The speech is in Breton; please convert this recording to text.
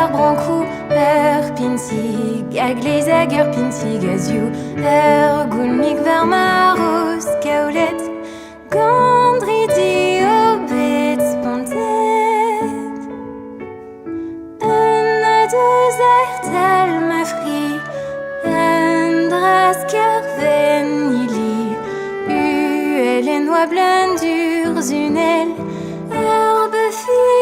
ar brankoù Ur pinsig a-gleiz hag ur pinsig a-ziv Ur goulmig war ma roz kaouled Gant ridi o bet spontet Un nadoz tal ma fri Un drask hili Uhel en oabl un durzhunell Ur beufig.